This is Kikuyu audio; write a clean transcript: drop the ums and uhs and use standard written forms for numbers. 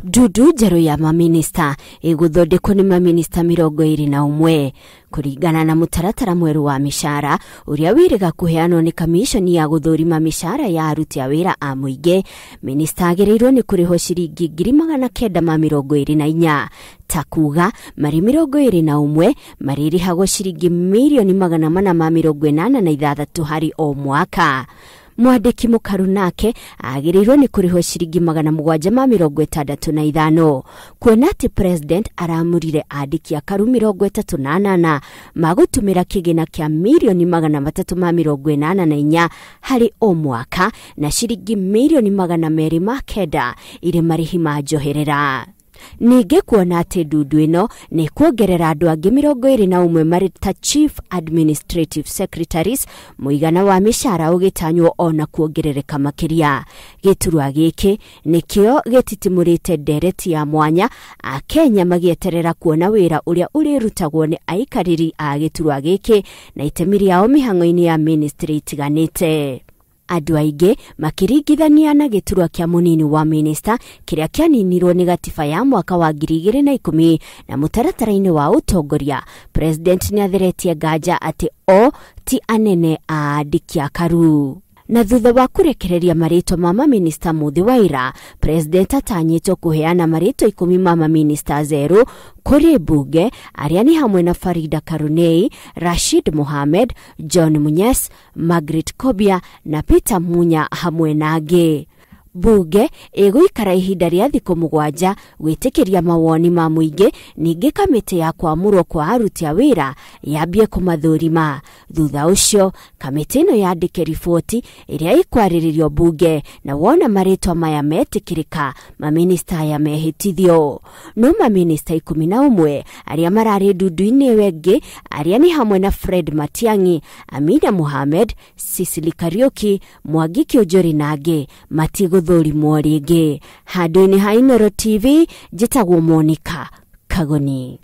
Ndundu njerũ ya maminista ĩgũthondekwo nĩ maminista 21 kũringana na mũtaratara mwerũ wa mĩcara ũrĩa wĩrĩga kũheanwo nĩ kamishoni ya gũthũrima mĩcara ya aruti a wĩra a mũingĩ. Minista agĩrĩirwo nĩ kũrĩhwo ciringi 924,000, ta kuga marĩ 21 marĩrĩhagwo ciringi 486,000,000 harĩ o mwaka. Mwandĩki mũkaru nake agĩrĩirwo nĩ kũrĩhwo ciringi 765. Kuona atĩ president aramũrire andĩki akaru 38 magũtũmĩra kĩgĩna kĩa 384,000,000 harĩ o mwaka na ciringi 209,000,000 irĩ marĩhi ma njoherera. Ningĩ kuona atĩ ndundu ĩno nĩ kuongerera andũ angĩ 21 marĩ ta Chief Administrative Secretaries, mũigana wa mĩcara ũgĩtanywo ona kuongerereka makĩria. Gĩturwa gĩkĩ nĩkĩo gĩtitimũrĩte ndereti ya mwanya Akenya magĩeterera kuona wĩra ũrĩa ũrĩrutagwo nĩ aikarĩri a gĩturwa gĩkĩ na itemi rĩao mĩhang'o-inĩ ya ministry itiganĩte. Andũ aingĩ makĩringithania na gĩturwa kĩa mũnini wa minista kĩrĩa kĩaninirwo nĩ gatiba ya mwaka wa 2010 na mũtaratara-inĩ wa ũtongoria, president nĩatheretie nganja atĩ o ti anene a andĩki akaru. Na thutha wa kũrekereria marĩtwa ma maminista mũthĩ wa ira, president atanyĩtwo kũheana marĩtwa 10 ma maminista zero kũrĩ mbunge arĩa nĩ hamwe na Farida Karunei, Rashid Mohamed, John Munyes, Margaret Kobia na Peter Munya hamwe na angĩ. Bunge ĩgũikara ihinda rĩa thikũ 7 gwĩtĩkĩria mawoni ma mũingĩ, ningĩ kamĩtĩ ya kwamũrwo kwa aruti a wĩra yambie kũmathũrima. Thutha ũcio kamĩtĩ ĩno yandĩke riboti ĩrĩa ĩkwarĩrĩrio bunge, na wona marĩtwa maya metĩkĩrĩka maminista aya mehĩtithio. No maminista 11 arĩa mararĩ ndundu-inĩ ĩyo ĩngĩ arĩa nĩ hamwe na Fred Matiang'i, Amina Mohamed, Cecily Kariuki, Mwangi Kĩũnjũri na angĩ matigũthũrimwo rĩngĩ. Handũ-inĩ ha Inooro TV, njĩtagwo Monica Kagoni.